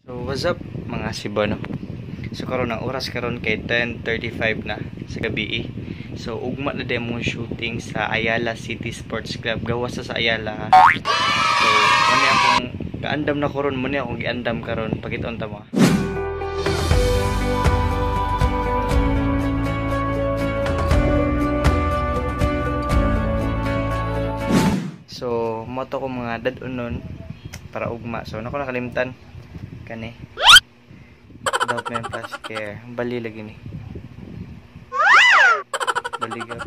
So what's up mga Cebuano? So karon ang oras karon kay 10:35 na sa gabi. So ugma na demo shooting sa Ayala City Sports Club. Gawas sa Ayala. So muna akong kaandam na karon, muna akong giandam karon pakiton ta mo. So moto ko mga dad-unon para ugma. So nako nakalimtan kani. Dove Men Plus Care. Bali lagi ni. Bali gap.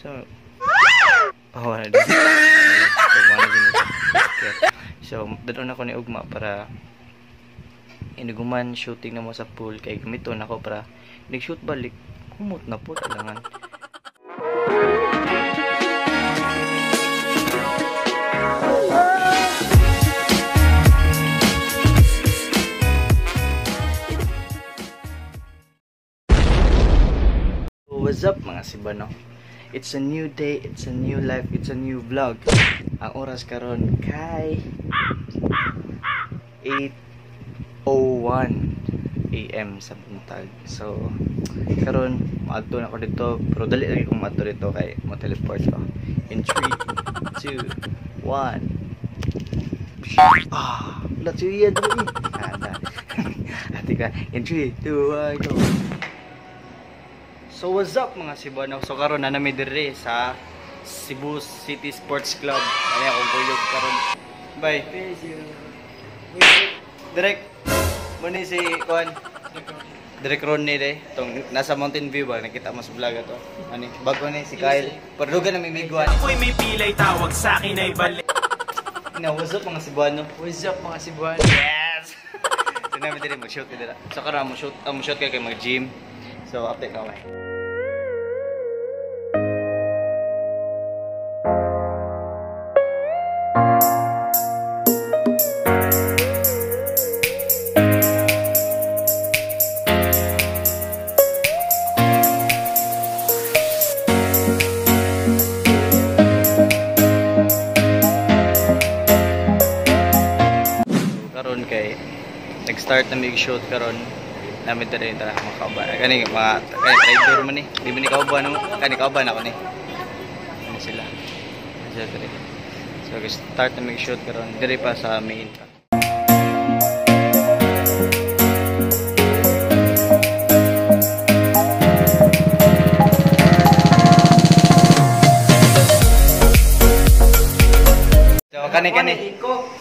So oh, wala din. So wala din. So dadon ako ni ugma para inuguman shooting na mo sa pool kay gamiton ako para nag-shoot balik humot na po talangan. What's up mga Cebuano? It's a new day, it's a new life, it's a new vlog. Ang oras karon kay 8:01 AM sa buntag. So karon maadto na ako dito, pero dali lagi kong maadto dito kay mo-teleport ko. In 3, 2, 1. Ah, let's see it. Ate ka. In 3, 2, 1, go. So what's up mga Cebuano? So karon na nami diri sa Cebu City Sports Club. Ani akong buyog karon. Bye. Direk mo ni si kuan. Direk Ronnie de tong nasa Mountain View ba nakita mo sa vlog ato. Ani bago ni si Kyle. Pero dugan na may migwan. Ako'y may pilay, tawag sa akin ay balik. Na what's up mga Cebuano? What's up mga Cebuano? Yes. So nami diri mo shoot dira. So karon mo shoot kay mag gym. So update ka kami. Karon kay nag-start na mig shoot karon namin diri ta mga kauban. Kani mga kani rider man ni. Di man ni kauban mo. Kani kauban ako ni. Ano sila? Sila diri. So start na mig shoot karon diri pa sa main pa. So kani kani.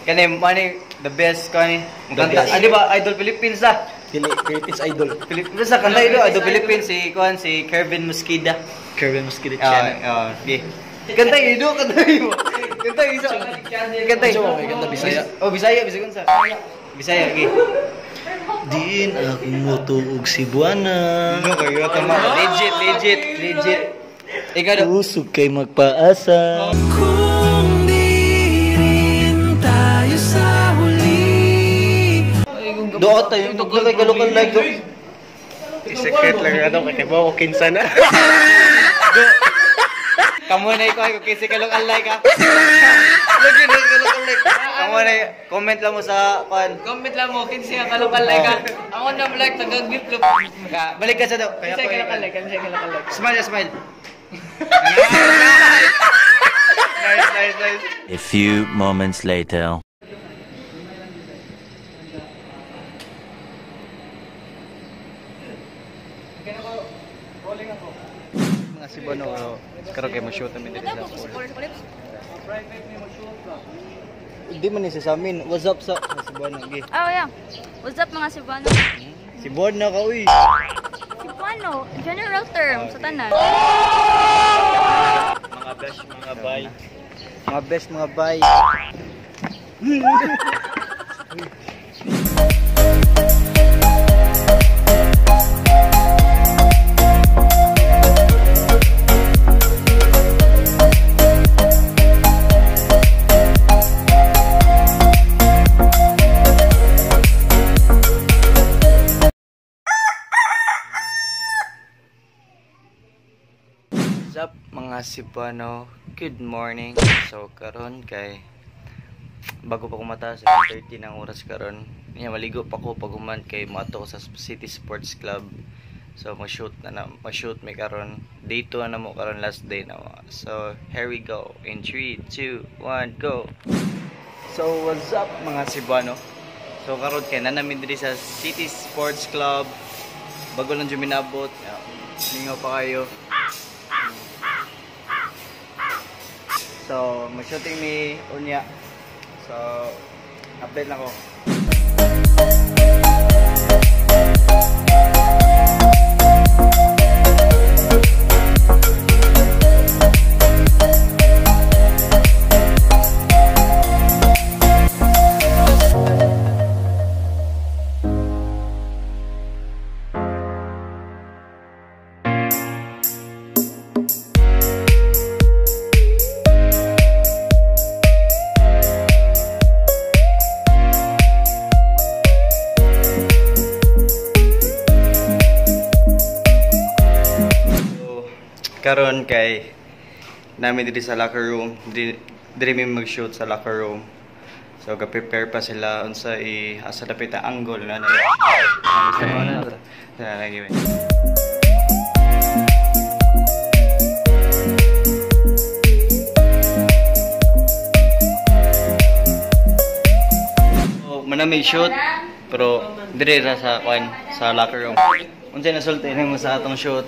Kani mani the best kani. Kanta. Ah, di ba Idol Philippines ah? Philippines Idol. Philippines sa kanta ito, Idol Philippines si kuan si Kervin Mosqueda. Kervin Mosqueda channel. Oh, okay. Kanta ito, kanta ito. Kanta isa. Kanta. Kanta Bisaya. Oh, Bisaya, Bisaya unsa? Bisaya, okay. Diin ako motuog Cebuana. No kayo tama. Legit, legit, legit. Ikaw do. Usog kay magpaasa. Kung di rin tayo sa huli. Doot tayo, nagkakay kalukan like do. I-secret lang ano, kay mo kinsa na. Do. Kamo na ikaw kung kinsa kalukan like ha. Lagi na kalukan like. Kamo na comment lang mo sa pan. Comment lang mo kinsa kalukan like ha. Ako na like tagang gift loop. Balik ka sa do. Kinsa kalukan like, kinsa kalukan like. Smile, smile. Nice, nice, nice. A few moments later. Mga Cebuano, karon kay mo-shoot namin dito sa pool. Hindi man ni sa amin. What's up sa mga Cebuano? Okay. Oh yeah. What's up mga Cebuano? Cebuano ka uy. Cebuano, general term sa tanan. Mga best, mga bay. Mga best, mga bay. What's up mga Cebuano? Good morning. So karon kay bago pa kumata, 7:30 ng oras karon. Niya maligo pa ko pag human kay moadto ko sa City Sports Club. So mag-shoot na, mag-shoot may karon. Day 2 na mo karon, last day na mo. So here we go. In 3, 2, 1, go. So what's up mga Cebuano? So karon kay na namin diri sa City Sports Club. Bago lang jud minabot. Lingaw pa kayo. So mag-shooting ni unya. So update na ko. Karon kay namin diri sa locker room, diri mi mag-shoot sa locker room. So ga-prepare pa sila unsa i asa dapit ang angle na na. So manami shoot pero diri ra sa kwan sa locker room. Unsay nasulti nimo sa atong shoot?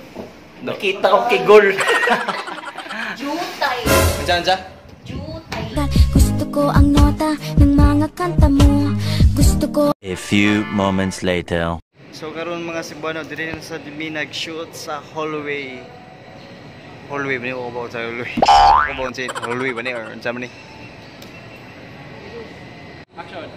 Nakita ko kay goal. Jutay. Unsa? Jutay. Gusto ko ang nota ng mga kanta mo. Gusto ko. A few moments later. So karon mga Cebuano, diri na sa mi nag-shoot sa hallway. Hallway ba ni o ba sa hallway? O ba sa hallway ba ni or unsa man ni? Action.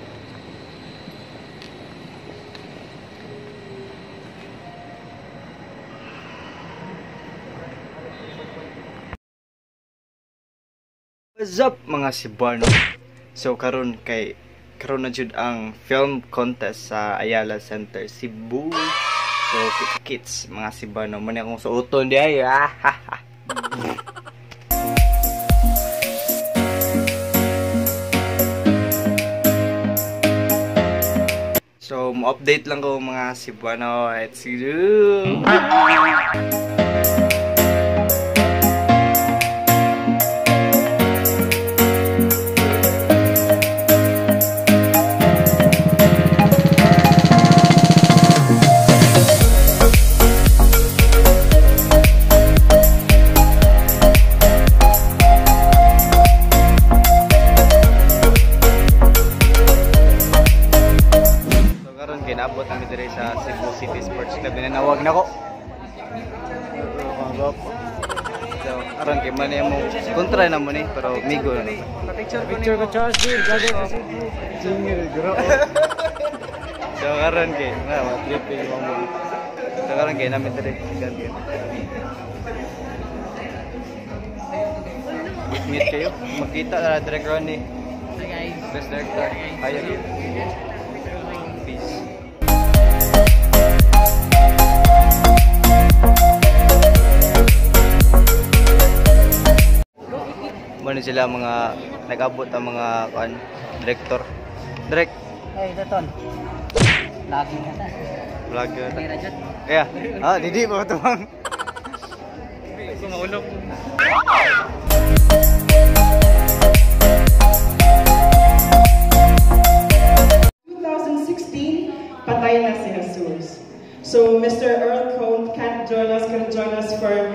What's up mga Cebuano? So karon kay karon na jud ang film contest sa Ayala Center Cebu. So kits mga Cebuano, man akong suoton di ay. So mo-update lang ko mga Cebuano. Let's go. Kinabot kami diri sa Cebu City Sports Club. Nanawag na ko. So, aron kay man mo kontra na mo ni pero migo na. Picture ko Charles Dean. So karon kay nga tripping mo. So karon kay namin diri ganti. Meet kayo. Makita na direct Ronnie. Hi guys. Best director. Ayo. Peace. Muna sila mga nag-abot ang mga kan director. Direct. Hey, Daton. Vlogging na ta. Vlogger. Yeah. Ah, didi pa to bang. Ko maulog. Patay na si Jesus. So Mr. Earl Cohn can't join us, couldn't join us for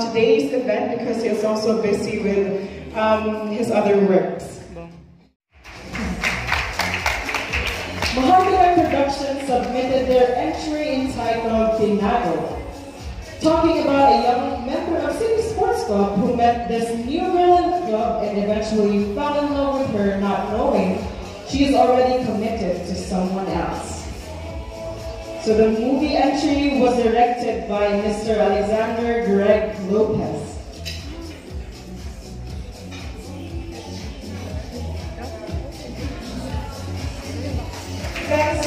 today's event because he is also busy with his other works. Mahogany Productions submitted their entry entitled Tinago, talking about a young member of City Sports Club who met this new girl in the club and eventually fell in love with her, not knowing she is already committed to someone else. So the movie entry was directed by Mr. Alexander Greg Lopez. Guys,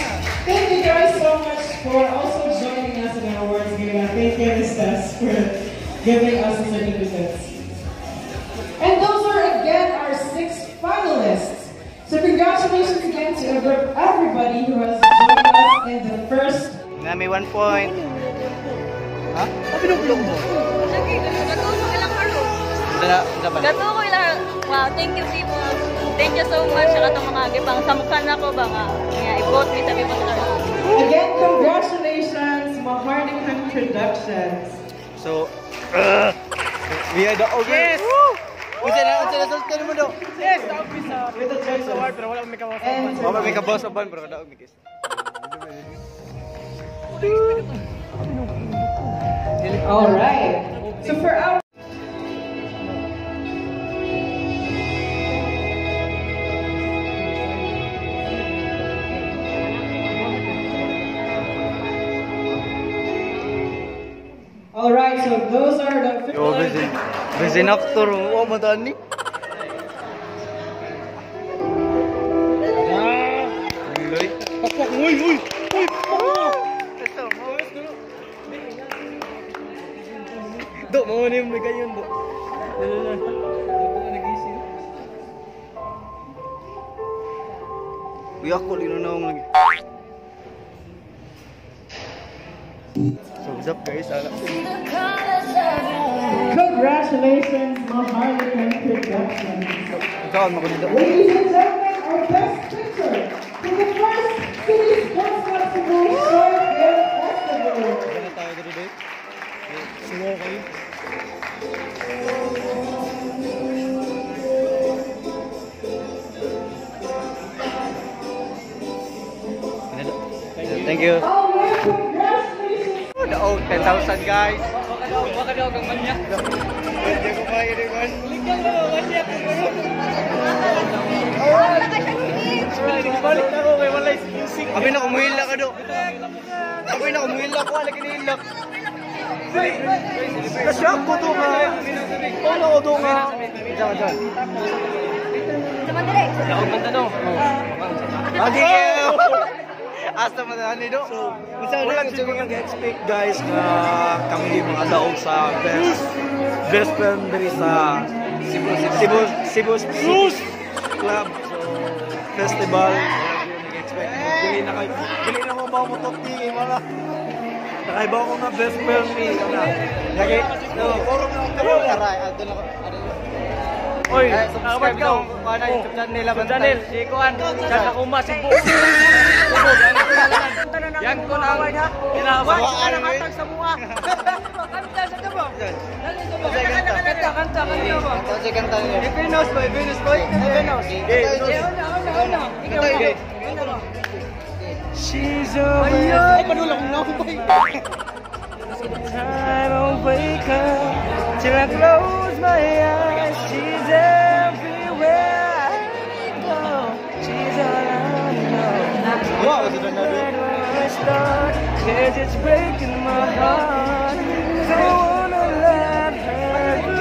thank you guys so much for also joining us in our awards gala. Thank you, Ms. Tess, for giving us the certificates. And those are again our 6 finalists. So congratulations again. you to everybody who has joined us in the first. Na may 1 point. Ha? Pinuplok mo. Gatuko ilang. Wow, thank you people. Thank you so much sa katong mga gipang samukan ako ba nga. Nga i-vote mi sa Viva Star. Again, congratulations, Maharlikan Productions. So, we are the okay. Yes. Unsa na sultan mo do? Yes, daog mi sa with the judges award pero wala mi kaboss. Wala mi kaboss uban pero daog mi kis. All right. So for our All right, so those are the Yo, busy. Busy actor. Oh, madani. Uy, uy, uy. Do, mo na yung megayon do. Uy, ako lino na lagi. So, what's up guys? Congratulations, Maharlikan Productions. Ladies and gentlemen, our best picture for the first City Sports Club Cebu Short Film Festival. Thank you. All right, congratulations. Oh, 10,000 guys. Baka daw kang manya. Pwede ko kaya rin man. Balik na ako kay walay music. Abi na kumuhila ka do. Abi na kumuhila ko lagi nihilak. Kasyak ko to nga. Paano ko to nga? Diyan, diyan. Daog man tanong. Okay. Asa man ani do. So, Wala jud ko nag-expect guys na kami mga daog sa best film diri sa Cebu City Club. So festival, wala jud nag-expect. Dili na kay dili na ko ba mo top kay wala. Nakaibaw ko nga best film ni na. Lagi. No. Aray, adto na ko. Oy, Subscribe ka kana YouTube channel nila bantay. Channel, si Kuan, sa Kakuma, Cebu. Yan ko na award ha. Sawaan Hatag sa mua. Kanta sa kabo. Kanta, kanta, kanta ba? Kanta kanta niya. Venus boy, Venus boy. Venus. Una, una, una. Ikaw. She's a Ay, padula kong naubay. Time I wake up till I close my eyes. She's everywhere I go. She's all I know. Wow, sudah na Where do I start? 'Cause it's breaking my heart. Don't wanna let her go.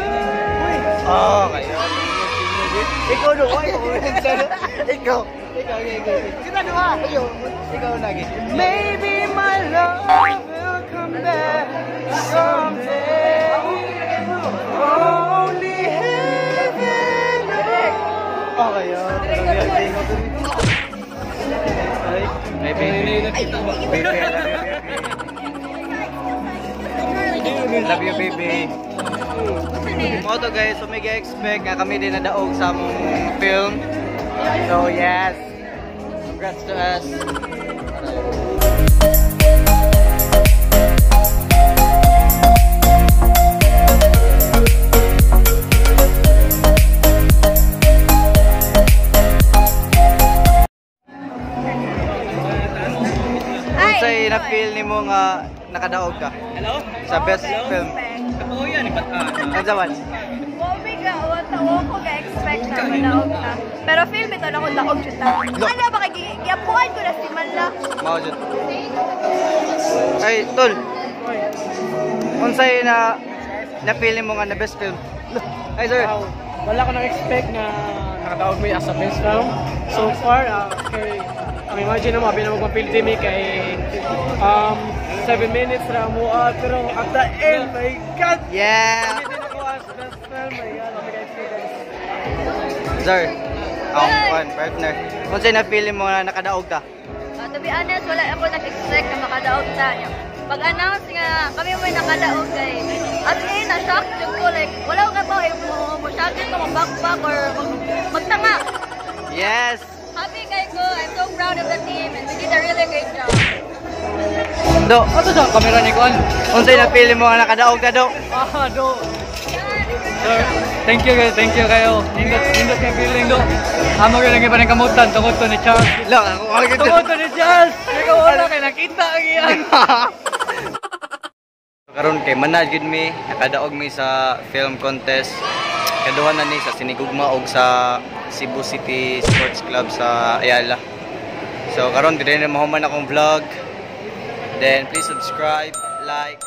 Oh, kaya. Ikaw do, ay, ikaw. Ikaw, ikaw. Sino do ah? Ikaw lagi. Maybe my love will come back someday. Only heaven knows. Oh, kaya. Ay, baby. Baby, I love you, baby. Love you, baby. Mo to guys, so may expect nga kami din nadaog sa among film. So yes. Congrats to us. Unsay na-feel nimo nga nakadaog ka? Hello? Sa best film. Kapo yan, ibataan. Unsa man? Wa ko ga-expect na madaog ta. Pero feel mi to na kung daog jud ta. Ano ba kay giapuan ko na si Manla. Mao jud. Ay, tol. Unsay na na-feel mo nga na best film? Ay, sir. Wala ko nag-expect na nakadaog mi as a best film. So far, kay ang imagine mo, abi na magpapildi mi kay 7 minutes ra mo pero at the end, my God! Yeah. Hindi na ko as best film, my God, ako nag-expect. Sir. Ang one partner. Unsay na feeling mo na nakadaog ta? To be honest, wala ako nag-expect na makadaog ta. Pag-announce nga kami may nakadaog kay as in, na-shock jud ko, like wala ko kabaw eh, mo shock ko, mo-backpack or magtanga. Yes. Happy kay ko. I'm so proud of the team and we did a really great job. Do, Ato sa kamera ni Kuan. Unsay na feeling mo nga nakadaog ta, Do? Ah, do. Sir, thank you kayo, thank you kayo. Nindot, nindot kay feeling, do. Amo gyud ang ipaningkamutan tungod to ni Charles. Lo, ako Tungod to ni Charles. Ikaw wala kay nakita ang iyan. Karon kay manad gyud mi, nakadaog mi sa film contest. Kaduha na ni sa Sinigugma og sa Cebu City Sports Club sa Ayala. So karon diri na mahuman akong vlog. Then please subscribe, like,